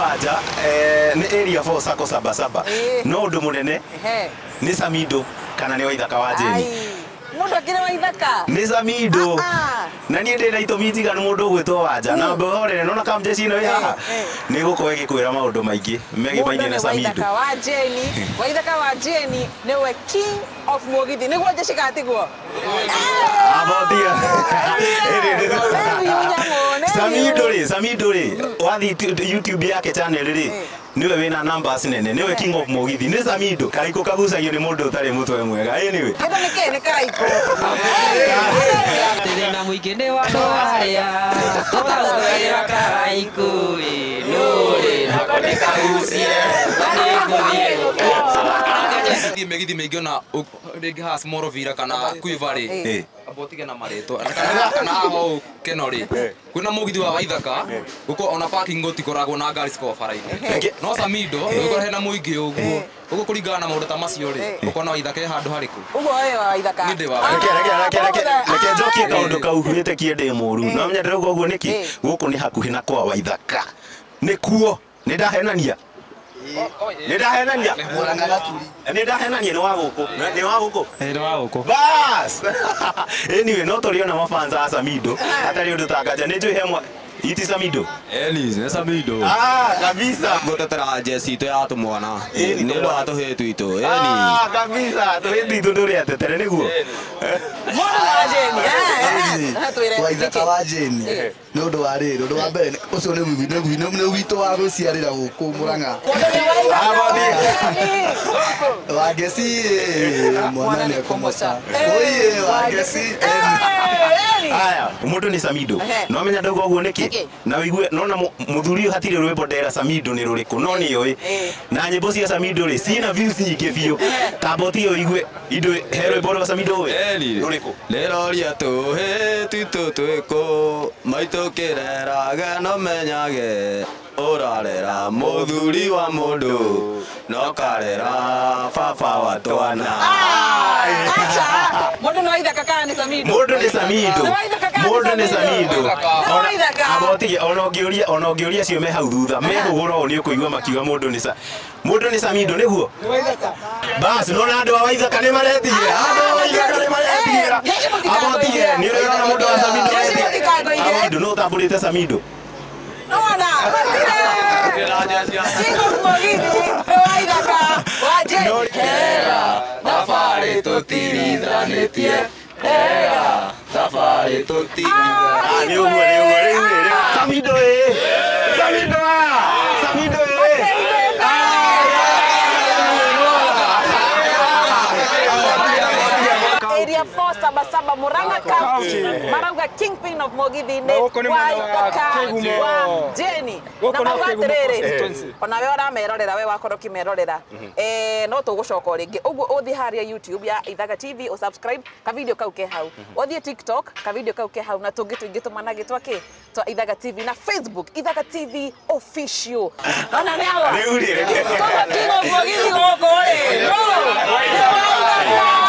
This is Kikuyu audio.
Wanja nĩ area 4 Sacco Sabasaba. No ũndũ mũnene nĩ Samido kana nĩ Waithaka wa Jane. Mũndũ akĩrĩ Waithaka. Nĩ Samido. Na niĩ ndĩ na itũmi njiganu mũndũ ũgwĩtwo Wanja. Na mbohorere nona kamjeci ĩno ĩ haha. Nĩ gũkorwo ĩgĩkwĩra maũndũ maingĩ megimaine na Samido. Waithaka wa Jane, Waithaka wa Jane nĩwe king of Mugithi. Nĩguo Jessica atiguo. Abotia. Samido rĩ, Samido rĩ, wathi YouTube yake channel rĩ, niwe wĩna numbers nene, niwe king of Mugithi. Nĩ Samido. Karaikũ kagucagio nĩ mũndũ ũtarĩ mũtwe mwega. Anyway. Kĩndũ nĩ kĩ nĩ karaikũ. Thĩna mũingĩ nĩ wa andũ arĩa tũrahũthagĩra karaikũ ĩ nũrĩ nako nĩ kagucie nĩ mĩgithi mĩingĩ ona rĩngĩ haha Small Villa kana Quiver rĩ amba ũtige na marĩtwa kana haha ũũ Keno rĩ kwĩna mũgithi wa Waithaka gũkũ ona parking gũtikoragwo na ngari cikoragwo bara-inĩ no Samido ũgũkora hena mũingĩ ũguo ũguo kũringana na maũndũ ta macio rĩ ũkona Waithaka he handũ harĩkũ ũguo we wa Waithaka Niĩ ndĩ wa Reke njokie kaũndũ kau wĩtĩkie ndĩ mũru no menya ndĩrauga ũguo nĩkĩ gũkũ nĩ hakuhĩ na kwa Waithaka nĩkuo nĩ ndahenania nĩ ndahenania nĩ ndahenania nĩ wa gũkũ nĩ wa gũkũ nĩ wa gũkũ bas anyway no tũrĩona mafans a Samido hatarĩ ũndũ tanganja nĩ njũĩ he mwa iti Samido Eni nĩ Samido ah kabisa gũtetera jeci itũ ya tũmwana nĩ ũndũ wa tũhĩĩ twitũ eni ah kabisa tũhĩĩ twitũ ndũrĩ atetere nĩguo mũndũ wa Jane Waithaka wa Jane nĩ ũndũ wa rĩrĩ ũndũ wa mbere ũcio nĩ witũ wa gũciarĩra gũkũ Mũrang'a Wangeci mwana nĩ ekũmoca oiye Wangeci aya mũndũ nĩ Samido no menya ndauga ũguo nĩkĩ na ũigue nona mũthuri ũyũ hatirĩ rwĩmbo ndera Samido nĩ rũrĩkũ no nĩ oĩ na nyĩmbo cia Samido rĩ ciĩna views nyingĩ biũ tamba ũtige ũigue indo he rwĩmbo rwa Samido ũĩ rũrĩkũ rĩroria tũhĩ twitũ twĩkũ maitũ kĩreraga no menyage ũrarera mũthuri wa mũndũ no karera baba wa twana acha mũndũ nĩ Waithaka kana nĩ Samido mũndũ nĩ Samido mũndũ nĩ Samido amba ũtige ona ũngĩũria acio me hau thutha mehũgũra ũũ nĩ ũkũigua makiuga mũndũ nĩ Samido nĩguo bas nona andũ a Waithaka nĩ maretigĩra andũ a Waithaka nĩ maretigĩra amba ũtige nĩ ũrĩona mũndũ wa Samido Samido no ũtambũrĩte Samido Nona King of Mugithi Waithaka wa Jane thabarĩ tũtirithanĩtie thabarĩ tũtirithanĩtie nĩ ũguo nĩ ũguo rĩu rĩ Samido ĩ Samido Samido ĩ Area 4 Sabasaba Murang'a County marauga kingpin of Mugithi nĩ Waithaka wa Jane na mauga atĩrĩrĩ ona we ũramerorera we wakorwo ũkĩmerorera no tũgũcoka o rĩngĩ ũguo ũthiĩ harĩa YouTube ya Ithaga TV ũ subscribe ka video kau ke hau ũthiĩ TikTok ka video kau ke hau na tũngĩ tũingĩ tũmanagĩ twa kĩ twa Ithaga TV na Facebook Ithaga TV official ona nĩ awa rĩu rĩ King of Mugithi gũkũ rĩ no nĩ Waithaka.